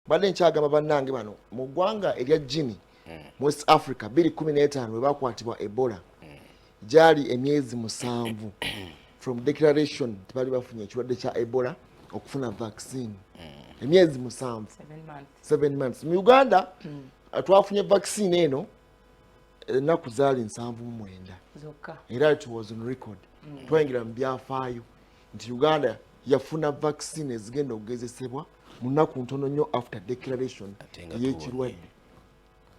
Badde nkyagamba bannange bano mu ggwanga erya Guinea mu West Africa, 2015 bwe bakwatibwa Ebola, gyali emyezi 7 from declaration tebali bafunye ekirwadde kya Ebola okufuna vaccine, emyezi 7. 7 months. 7 months. Mu Uganda twafunye vaccine eno ennaku zaali 79 zokka. Era it was on record, twayingira mu byafaayo nti Uganda yafuna vaccine ezigenda okugezesebwa mu nnaku ntono nnyo after declaration Ate nga ey'ekirwadde.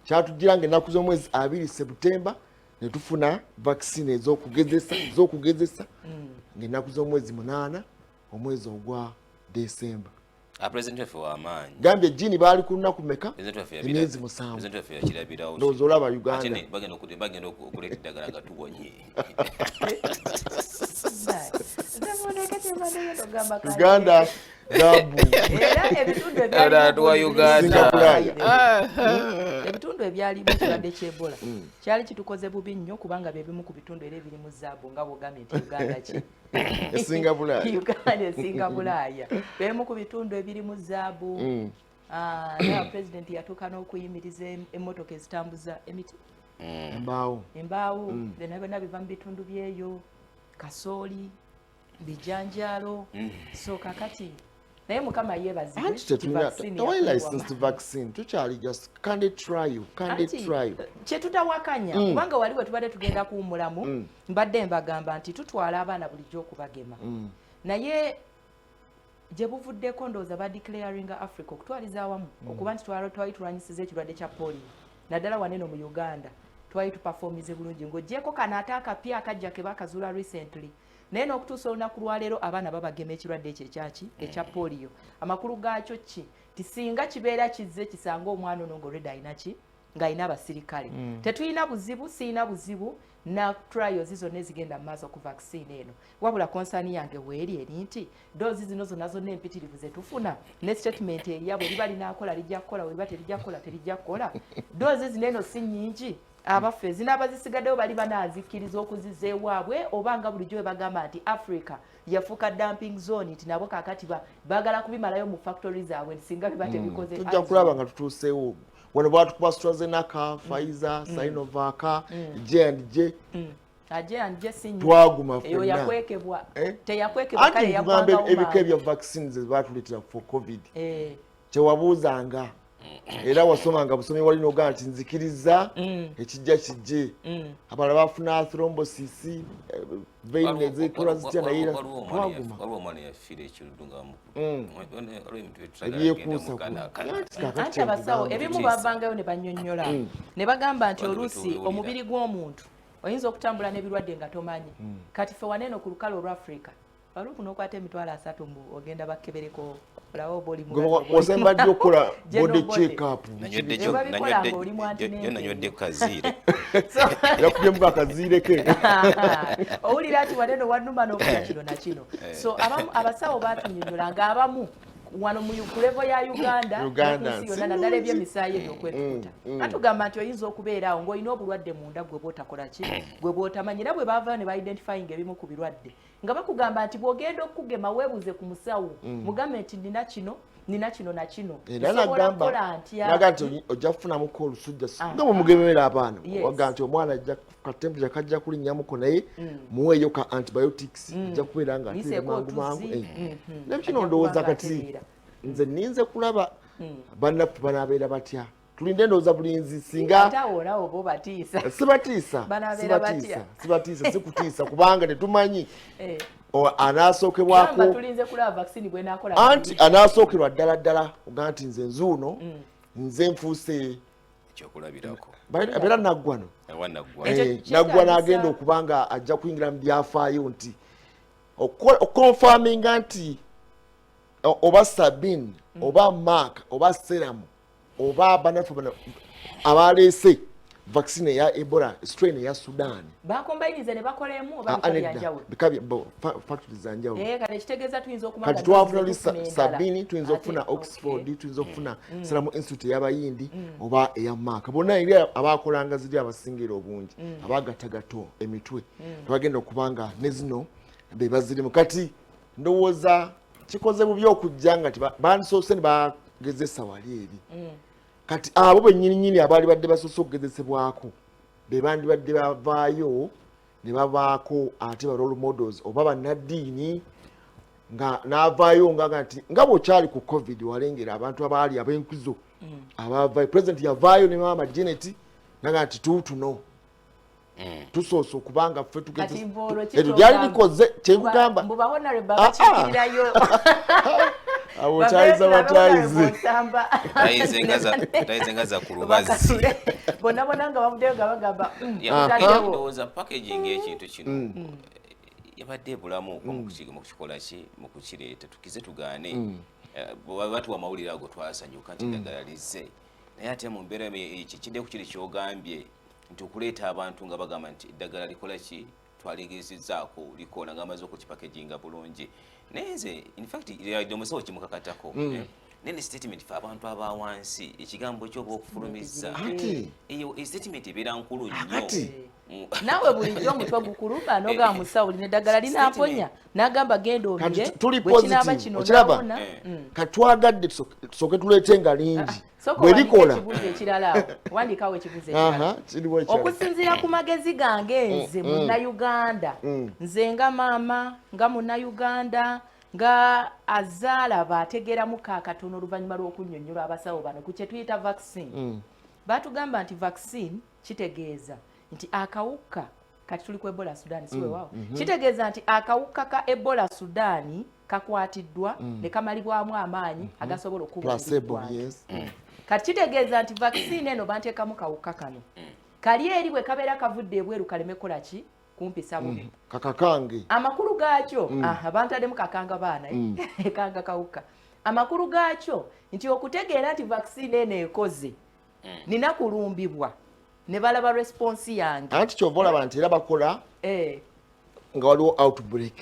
Kyatugira nga ennaku z'omwezi 2 September ne tufuna vaccine ez'okugezesa ng'ennaku z'omwezi 8 omwezi ogwa December. Ah, president waffe w'amaanyi. Gambye Guinea baali ku nnaku meka? President waffe Emyezi 7. President waffe yakirabirawo. Ndowooza olaba Ate Uganda. Bagenda okuleeta eddagala nga tuwonye. Uganda gabu. Era ebitundu Era tuwa Uganda. Singapore. Ebitundu ebyalimu ekirwadde ky'Ebola kyali kitukoze bubi nnyo, kubanga bye bimu ku bitundu era ebirimu zaabu, nga bwogambye nti Uganda ki? Esinga Bulaaya. Uganda esinga Bulaaya. Bemu ku bitundu ebirimu zaabu. Ah, nga pulezidenti yatuuka n'okuyimiriza emmotoka ezitambuza emiti, embaawo. Embaawo, byonna byonna biva mu bitundu byeyo, kasooli, bijanjaalo. So kakati naye Mukama yeebazibwe Anti tetulina vaccine tewali yakuwa. Licensed vaccine tukyali, just candidate trial, candidate Anti, trial. Kyetutawakanya, kubanga wali we tubadde tugenda kuwummulamu, mbadde mbagamba nti tutwala abaana bulijjo okubagema, naye gye buvuddeko ndowooza badeclaringa Africa okutwaliza awamu okuba nti twali tulwanyisiza ekirwadde kya polio, naddala waneno mu Uganda twali tuperformize bulungi, ng'ogyeko kano ate akapya akajja ke bakazuula recently. Naye n'okutuusa olunaku lwaleero abaana babagema ekirwadde ekyo ekyaki, ekya polio. Amakulu gaakyo ki? Ti singa kibeera kizze kisanga omwana ono ng'already alina ki, ng'alina abasirikale. Tetulina buzibu, siyina buzibu na trials zonna ezigenda mu maaso ku vaccine eno. Wabula concern yange weeri eri nti dose zino zonna zonna empitirivu zetufuna ne statement eryabwe liba linaakola, lijja kukola, weriba terijja kukola, terijja kukola. Dose zino eno si nnyingi. Abaffe zinaaba zisigaddeyo bali banaazikkiriza okuziza ewaabwe, oba nga bulijjo bwe bagamba nti Africa yafuuka dumping zone, nti nabo kaakati baagala kubimalayo mu factory zaabwe singa biba tebikoze. Tujja kulaba nga tutuuseewo. Wano bwatukuba AstraZeneca, Pfizer, Sinovac, J and J. J and J si nnyo. Twaguma Eyo ffenna. yakwekebwa. Eh? Teyakwekebwa. Anti Kale nkugamba yakwangawo ebika mangu. ebya vaccines ezebatuleetera for COVID, kyewabuuzanga era wasomanga busomi, wali nogaa nti nzikiriza ekijja kijje. Abalala bafuna thrombosis, vein ezikola zitya, naye era twaguma. Waliwo omwana yafiira ekiruddu nga Ebyekuusa ku Anti abasawo ebimu bavangayo ne bannyonnyola ne bagamba nti oluusi omubiri gw'omuntu oyinza okutambula n'ebirwadde nga tomanyi. Kati ffe waneeno ku lukalu olw'Africa, faluuku n'okwata 30,000 mbu ogenda bakkebereko olabe oba oli mulwadde oba oli Osemba ddi okukola General body body. check up? Ebyo babikola ng'oli mu antenatal. Nanywedde kaziire. Yakubyemu akaziire ke. Owulira nti waneno wannuma n'okola kino na kino. So abamu abasawo batunyonyola ng'abamu wano mu ku level ya Uganda, Uganda, ne ku nsi yonna, naddala ebyemisaayi ebyokwekukuta, batugamba nti oyinza okubeera awo ng'olina obulwadde munda gwe bwotakola ki, gwe bwotamanyi. Era bwe baavayo ne baidentifying ebimu ku birwadde nga bakugamba nti bw'ogenda okukugema weebuuze ku musawo, mugambe nti nina kino, nina kino na kino, Era nsobola nagamba kukola ntya? Naga nti ojja kufunamuko olusujja nga bwemugemera abaana. Waga nti omwana ajja ka temperature kajja kulinnyamuko, naye muweeyo ka antibiotics, ajja kubeera nga atereera Liseeko mangu mangu. otuzzi. Nebikino Ajja ndowooza kuba nga kati atereera. Nze ninze kulaba bannaffe banaabeera batya. Tulinde ndowooza bulinzi singa Ate awo olaba oba obatiisa. Sibatiisa. Banaabeera Sibatiisa. batya? Sibatiisa, sikutiisa, kubanga tetumanyi Gamba anaasookerwako. Tulinze kulaba vaccine bwenaakola. Anti anaasookerwa ddala ddala ogaa nti nze nzuuno, nze nfuuse Ekyokulabirako. Abeera naggwano. Ewa naggwa. Ekyo Naggwa kyetaagisa- n'agenda okuba nga ajja kuyingira mu byafaayo nti okuconfirminga nti oba Sabin oba Mark oba Serum oba banaffe bano abaleese vaccine eya Ebola strain eya Sudan. Bakombayinize ne bakolemu oba Ah, bika nedda. byanjawulo? Bika factories za njawulo. Eh, kale ekitegeeza tuyinza okuba Kati nga twafuna tufuna oli endala. Sabini, tuyinza okufuna Oxford, tuyinza okufuna Serum Institute ey'Abayindi oba eya Mark. Bonna eri abakolanga ziri abasingira obungi abagattagatta emitwe tebagenda okuba nga ne zino be bazirimu. Kati ndowooza kikoze bubi okujja nga bandisoose ne Tebagezesa wali eri. Kati abo bennyininyini abaali badde basoose okugezesebwako be bandibadde bavaayo ne babaako ate ba role models oba bannaddiini, nga n'avaayo nga nti nga bw'okyali ku COVID, walengera abantu abaali ab'enkizo abavaayo. President yavaayo ne Maama Janet naga nti tuutuno tusoose okubanga ffe. Kati mboolo. Eryo lyali likoze kyenkugamba. Mbu ba honorable Ah, ah. bakiikirirayo. Abo kyayiza batayize. Tayize nga za ku lubazzi. Bonna bonna nga bavuddeyo nga bagamba Yeah, tutaddewo. Ndowooza packaging y'ekintu kino yabadde ebulamu mu kukikola ki, mu kukireeta. Tukize tugaane. Bwe batuwa amawulire ago twasanyuka nti eddagala lizze, naye ate mu mbeera kidde ku kiri kyogambye nti okuleeta abantu nga bagamba nti eddagala likola ki, twaligezezzaako, likola, nga amaze okukipackaginga bulungi. Naye nze infact yadde omusawo kimukakatako, eh, naye ne statement, fe abantu aba wansi, ekigambo kyoba okufulumizza Ate eyo statement ebeera nkulu nnyo. Akati. Naawe bulijjo omutwe gukuluma nogamba musawo, lino eddagala linamponya? N'agamba genda Kati omire tuli bwe kinaaba positive, kino okiraba? onaawona. Katwagadde tusooke tuleete nga lingi Sooka bwe owandiike likola. Ekibuuzo ekirala awo, wandikawo ekibuuzo ekirala. Aha, kiriwo ekirala. Okusinziira ku magezi gange nze Munnayuganda, nze nga maama, nga Munnayuganda, nga azaalaba ategeeramu kaakatono, oluvannyuma lw'okunnyonnyola abasawo bano ku kye tuyita vaccine, batugamba nti vaccine kitegeeza nti akawuka, kati tuli ku Ebola Sudan, si weewaawo, kitegeeza nti akawuka ka Ebola Sudan kakwatiddwa ne kamalibwamu amaanyi agasobola okuba Placebo. omubiri gwange. Yes. Kati kitegeeza nti vaccine eno banteekamu kawuka kano kali eri, bwe kabeera kavudde ebweru kaleme kukola ki, kumpisa bubi. Kakakange. Amakulu gaakyo, aha, bantaddemu kakanga baana, eh, kanga kawuka. Amakulu gaakyo nti okutegeera nti vaccine eno ekoze, nina kulumbibwa ne balaba response yange. Anti kyova olaba nti era bakola nga waliwo outbreak.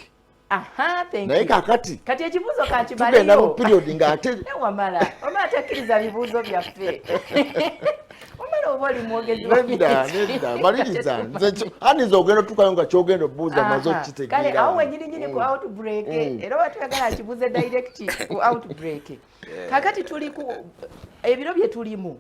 Aha, thank Naye you. kakati Kati ekibuuzo tugenda mu kakibaleyo. period ng'ate Wamala wamala tekkiriza bibuuzo byaffe. Wamala oba oli mwogezi wa Nedda. biki? Nedda, maliriza. Nze aniza ogenda otuukayo nga kyogenda obuuza maze Aha. okukitegeera. Kale awo wenyini nyini ku outbreak, era oba tuyagala kibuuze direct ku outbreak. Kakati tuli ku ebiro bye tulimu,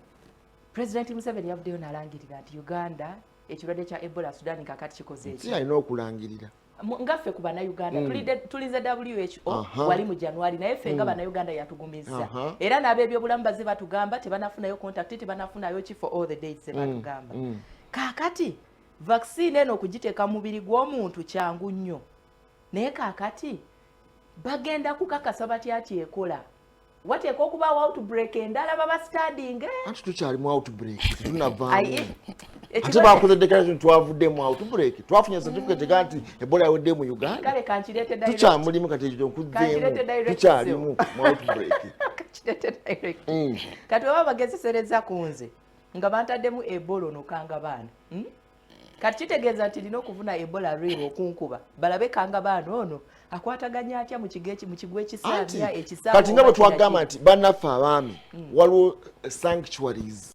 President Museveni yavuddeyo n'alangirira nti Uganda ekirwadde kya Ebola Sudan kakati kikoze eki. Si alina okulangirira. Nga ffe ku Bannayuganda tulize WHO wali mu January, naye ffe nga Bannayuganda yatugumizza. Era n'abeebyobulamu bazze batugamba tebanafunayo contact, tebanafunayo ki for all the dates zebatugamba. Kaakati vaccine eno okugiteeka mu mubiri gw'omuntu kyangu nnyo, naye kaakati bagenda kukakasa batya ti ekola? Wateeka okubaawo outbreak endala baba studying. Anti tukyali mu outbreak, tetunavaamu. Aye, Ate ekirwadde- bakoze declaration, twavuddemu outbreak, twafunye certificate ega nti Ebola yawedde mu Uganda. Kale kankireete direct. Tukyamulimu kati, ekyo Kankireete nkuzzeemu, direct. tukyalimu mu outbreak. Kankireete direct. Kati oba bagezesereza ku nze nga bantaddemu Ebola ono kanga baana, Kati kitegeeza nti nina okufuna Ebola real okunkuba, balabe kanga baana ono akwataganya atya mu kigo mu kigwa Anti ekisaabya ekisaawa kati nga bwe oba kina twagamba ki. nti bannaffe abaami, waliwo sanctuaries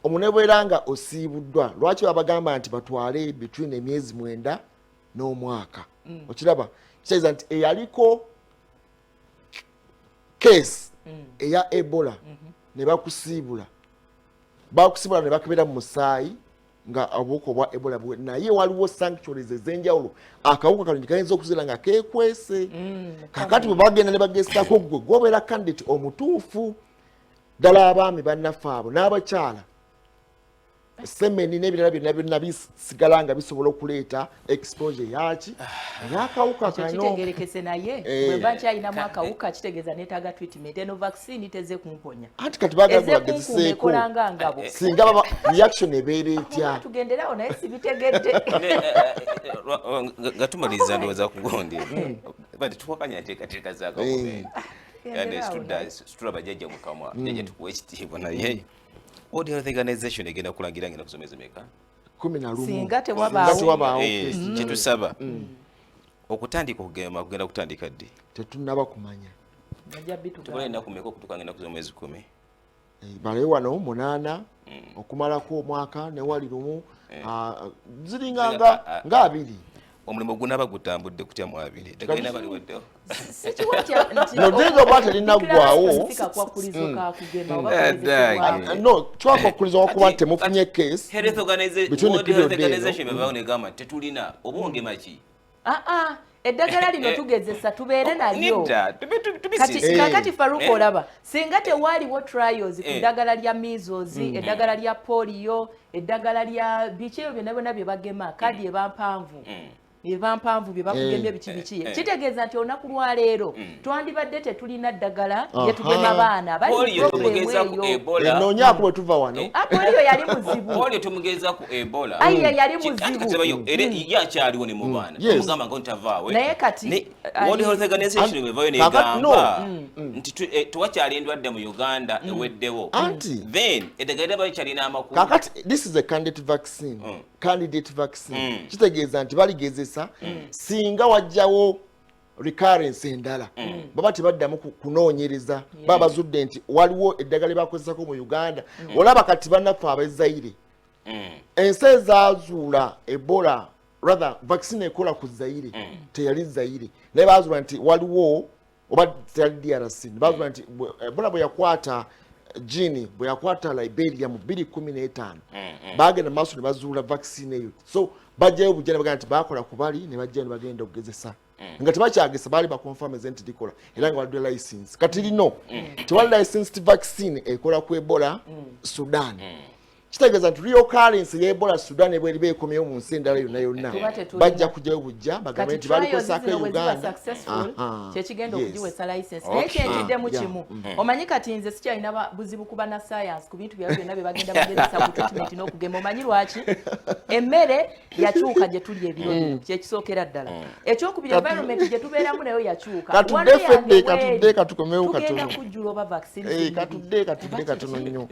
omunebeera nga osiibuddwa, lwaki babagamba nti batwale between emyezi 9 n'omwaka? Okiraba, kitegeeza nti eyaliko case eya Ebola ne bakusiibula, bakusiibula ne bakebera mu musaayi nga obuwuka obwa Ebola bwe, naye waliwo sanctuaries ez'enjawulo akawuka kano gye kayinza okuziira nga keekwese. Kakati bwe bagenda ne bagesako, gwe gwobeera candidate omutuufu ddala. Abaami bannaffe abo n'abakyala, semen n'ebirala byonna byonna bisigala nga bisobola okuleeta exposure yaki, ey'akawuka Ekyo kano. Kitegerekese, naye bwe mba nkyalinamu akawuka, kitegeeza neetaaga treatment. Eno vaccine teze kumponya. Anti kati baagala Eze kunkuuma, bagezeseeko ekola nga ngabo. Singa baba reaction ebeera etya? Tugenderawo, naye sibitegedde. Nga tumaliriza, ndowooza ku gundi bati tuwakanya nteekateeka za gavumenti. Tugenderawo, naye. Situlaba jjajja mukamwa, jjajja tukuwa ekitiibwa, naye World Health Organization egenda kulangira ngenda kusoma ezimeka? 11. Singa tewabaawo. Singa tewabaawo case. Kyetusaba, okutandika okugema kugenda kutandika ddi? Tetunnaba kumanya. Bajja bitugamba. Tubala ennaku meka okutuuka ngenda kusoma mwezi 10? Balabe wano 8 okumalako omwaka newali lumu, ziringa nga 20. Omulimu gunaba gutambudde kutya mu abiri, eddagala linaba liweddewo? No, tuyinza okuba terinaggwawo. Kakwakulizo kakugema oba Eh, kukozesebwa. dang. No, twakwakuliza wakuba nti temufunye case Health between the World period Health Organization eno. bebaawo negamba nti tetulina, oba ongema ki? Ah, ah, eddagala lino tugezesa tubeere nalyo. Nedda, Kati tubisiise. kakati Faruku, olaba singa tewaaliwo trials ku ddagala lya measles, eddagala lya polio, eddagala lya biki, ebyo byonna byonna bye bagema, kadi eba mpanvu, eba mpanvu, bye bakugemye biki biki, kitegeeza nti olunaku lwaleero twandibadde tetulina ddagala lyetugema baana bali mu Polio problem tumugeza ku eyo. Ebola. Enoonyaako bwe tuva wano. Ah, polio yali muzibu. Polio tumugeza ku Ebola. Aye, yali Anti muzibu. kati bayo, era ye akyaliwo ne mu baana. Tumugamba ngo ntavaawe. Naye kati, World Health Organization bwevayo Kakati no. negamba nti tewakyali endwadde mu Uganda, eweddewo. Anti Then eddagala laba likyalina amakulu? Kakati this is a candidate vaccine. Candidate vaccine kitegeeza nti baligezesa, singa wajjawo recurrence endala, baba tebaddamu kunoonyereza, baba bazudde nti waliwo eddagala lyebakozesako mu Uganda. Olaba kati bannaffe ab'ezaire, ensi ezazuula Ebola, rather vaccine ekola ku Zaire, teyali Zaire, naye bazuula nti waliwo, oba teyali DRC, bazuula nti Ebola bwe yakwata Guinea, bwe yakwata Liberia mu 2015, bagenda maaso ne bazuula vaccine eyo. So bajjayo bujja ne bagamba nti bakola ku bali, ne bajjayo ne bagenda okugezesa nga tebakyagesa, baali baconfirmeze nti likola era nga balidde license. Kati lino tewali licensed vaccine ekola ku Ebola Sudan. Kitegeeza nti reoccurrence ya Ebola Sudan ebweriba ekomyewo mu nsi endala yonna yonna, Tuba tetulina. bajja kujjayo bujja bagambe Kati nti trials balikosaako zino bwe ziba Uganda. successful, kyekigenda okugiwesa license. Naye kyentiddemu kimu, omanyi kati nze sikyalina buzibu ku bannasayansi ku bintu byabwe byonna bye bagenda bagezesa ku treatment n'okugema. Omanyi lwaki? Emmere yakyuka gye tuli ebiro bino, kyekisookera ddala. Ekyokubiri, environment gye tubeeramu nayo yakyuka. Katudde Wano fedde, yange katudde, weeri, katukomewo tugenda katono. kujjula oba vaccine Eh, zibiri. katudde, katudde katono nnyo.